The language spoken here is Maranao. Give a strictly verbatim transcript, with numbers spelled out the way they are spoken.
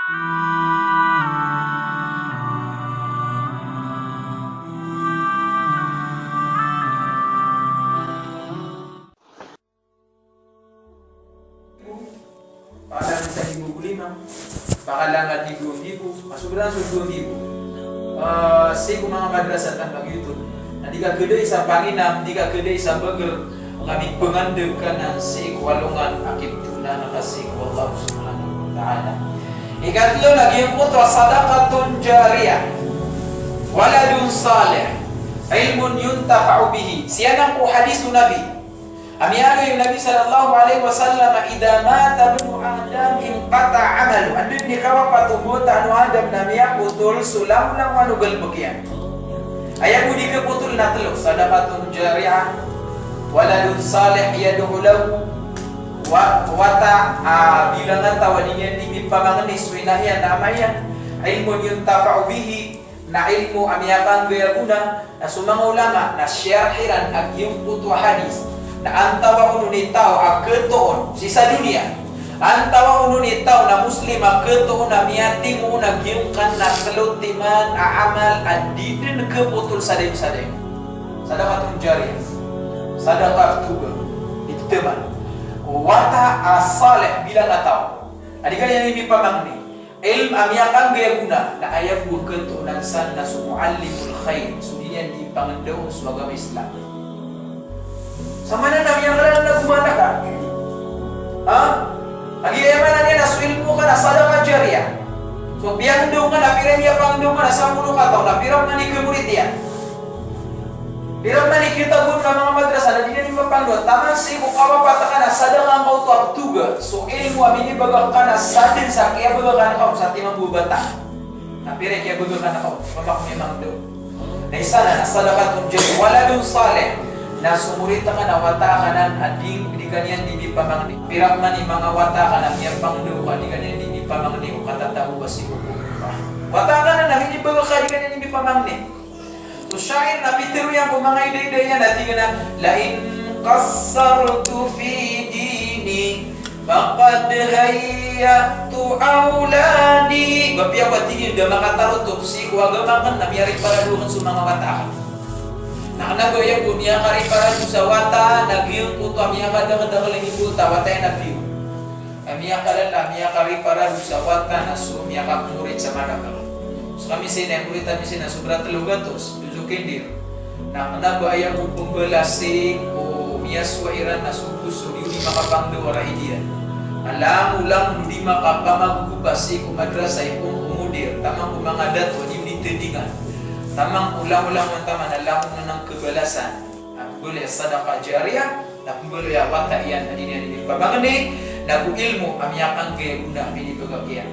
Pakalangan sa libo lima, pakalangan di dowa nggibo, masobra so dowa nggibo. Ah, sii ko manga madrasa tano a giyoto. Na di ka khaday sa panginam, di ka khaday sa bagr, ka mipangandeg ka nan sii ko alongan a kiptoon ka sii ko Allah Subhanahu wa Ta'ala. Ikatlo na giyangkoto a sadaqatun jariyah, waladun salih, ilmun yuntafa'u bihi. Sii anan ko hadis o Nabi. A miyaaloy o Nabi sallallahu alaihi wasallam, "Idha mata ibnu Adam inqata'a amaluh." Anda dn i kawapat o mbawataan o Adam na miyapotol so langolangon o galbk iyan. Aya bo di kapotol na tlo, sadaqatun jariyah, waladun salih yad'u lahu, wa-, wata a bilang a taw a di niyan di mipamangni so ina iyan na ama iyan, ilmun yuntafa'u bihi, na ilmo a miyakanggay a gona, na so manga ulama na siyarh iran a giyangkoto a hadis na antawaa on i taw a khatoon sii sa doniya, antawaa on i taw na Muslim a khatoon a miyatimo on a giyangkanan a tlo timan a amal a di dn khapotol sa dayon sa dayon. Sadaqatun jariyah, sadaqah a toga, di taman. Wata a salih, bilang a taw a di ka niyan di mipamangni. Ilm a miyakanggay a gona, na aya bo a khatoonan san na so muallimul khair, so di niyan di pangndaon so agama Islam. Samanan na miyakala na gomata ka. Ha? Lagid aya maana niyan na so ilmo ka na sadaqah jariyah. So piyangndao ka na pira i miyapangndao ka na sampolo kataw, na pira man i khamorit iyan. Pira man i kitaboan ka manga madrasa na di niyan di mapangndao. Taman sii ko kawapat ka na sadaqah angkoto a toga. So ilmo a minibagak ka na sadn sa kiyabagak ka na kaon sa timan bo a bata. Na pira i kiyabagak ka na kaon, mamakn i mangndao. Na isa na, na sadaqatun jariyah, waladun salih. Na so morit ka na wata ka nan a di, di ka niyan di mipamangni. Pira man i manga wata ka na miyapangndao ka, di ka niyan di mipamangni o katatago ka sii ko kubor. Wata ka nan a minibagak ka, di ka niyan di mipamangni. So shair na pitharo iyan ko manga idaida iyan a tig iyan a, "La in qassartu fi dini faqad hayya'tu awladi." Ba apiya ko, a tig iyan, da makatarotop sii ko agama akn na miyariparado akn so manga wata akn. Na kna ba aya bo miyakariparado sa wata na giyangkoto a miyakadakdakl a mibota, wata iyan a piyo. A miyakalala, a miyakariparado sa wata na so miyakamorit sa madakl. So kami sii na morit ami sii na sobra tlo gatos, dowa so kindir. Na kna ba aya bo pmbalasi ko miyasowa iran na so poso di o di makapangndao a raid iyan. Na langolangon o di makapamagogopa sii ko madrasa i pon ko modir, taman ko manga dato a di o di tadingan. Taman ko langolangon taman a langon anan kabalasan. Na pmbaloy a sadaqah jariyah, na pmbaloy a wata iyan a di niyan di mipamangni, na go ilmo a miyakanggay a gona a minibagak iyan.